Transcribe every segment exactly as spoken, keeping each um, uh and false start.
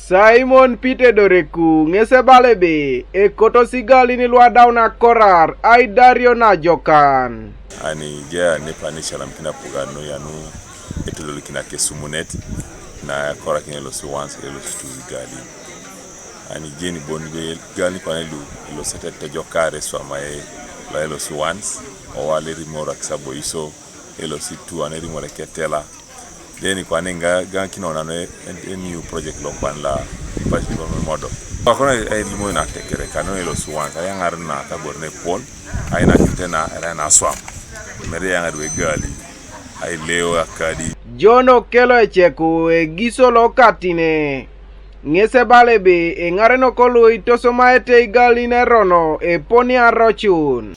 Simon Peter Doreku ŋes ebala ebe ekotos igalin lu adaun akorar aidario najokan. Ani ejai nepa ni ecalamikina apugan noi anu etodolikin akesumunet, na ekorakin L C ones, L C twos igalin. Ani ejeni bon ebe igalin kwana lu elosete tojokar eswamae lo L C ones, owal erimor akisabo iso, L C two anu erimor eketela. Then kwana iŋa, iŋakinon nanu e, e, a new project lo kwana la Vice Development Model. Akono ailimokin ateker kanu L C ones, ayaŋar na kabor ne pol, ainakin tena erai na aswam. Mere ayaŋar we egali, aileo akadi. John Okello Eceku egiso lo Katine, ŋes ebala ebe eŋarenok lu itosomaete igalin erono eponi arocun.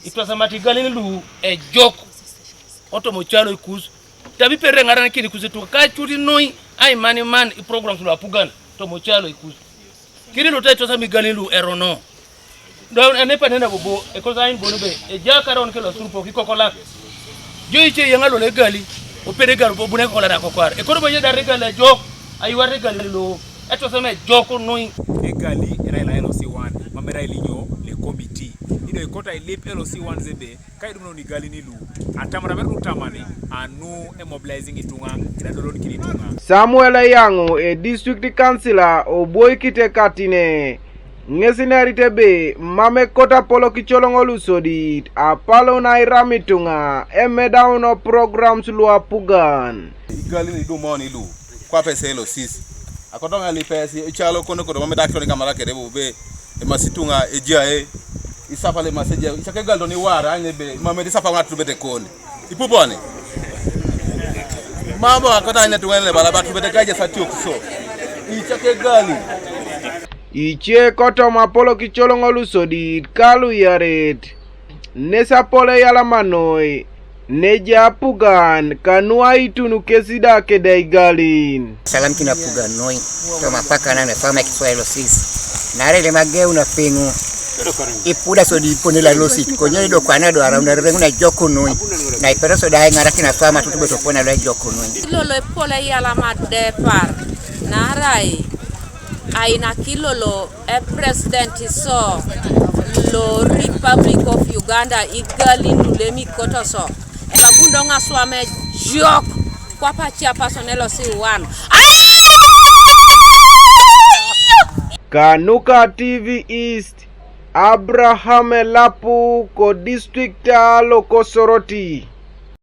Itwasamate igalin lu ejok, otoma ocalo ikus, tabi iperere eŋarenakin ikus ituŋa, kacut noi aimaniman iprograms lu apugan toma ocalo ikus. Kiri luta itwasam igalin lu erono. Do enepa nena bobo, ekoto ain bon ebe, eja akaron kelo asurupok ikokolak. Jo ice yeŋa lolo egali, opere egali bobo ne kokolak akokwar. Ekoto bo yedar egali ejok, aiwar egali lo, etwasam ejok noi. Egali erai la L C one, mam erai linyo le committee. Ido ikota ilip L C ones ebe, kaidum non igalin lu, atamar aberu tamani, anu emobilizing ituŋa, edadolonikin ituŋa. Samuel Eyaŋu, e district councillor, obwoikite Katine, ŋes nerit ebe, mam ekot apolok icoloŋo lusodit, apalon airam ituŋa, emedaun o programs lu apugan. Igalin idumoni lu, kwape ese L Cs. Akoto ŋa lipesi, icalo kono kodo mam edakiton kamara kede bobe, emasi ituŋa ejae, isapa lemasi ejae, icake egali toni iwara, aŋebe, mam edi isapa ŋa atubet ekoni. Ipuponi. Mambo akoto aine tuŋa lebala batubet kaje satiok so. Icake egali. Ice kotoma apolok icoloŋo lusodit ka luyaret. Nes apol eyalama noi, neja apugan, kanu aitun kesi da kede igalin. Salam kina apugan noi, toma paka na nefama kiswa L Cs. Nare le mageu na penu. Ipuda so di pone la losit, konye do kwana do aram na rengu na joko noi. Na ipero so da ngara kina fama tutu beto pona la joko noi. Lolo epol eyalama depar, narai, aina kilolo e president so lo Republic of Uganda igalin lulemi kotoso. Ekabundo ŋaswam ejok kwapa chairperson L C one. Kanuka T V East, Abraham Elapu ko district lo Kosoroti.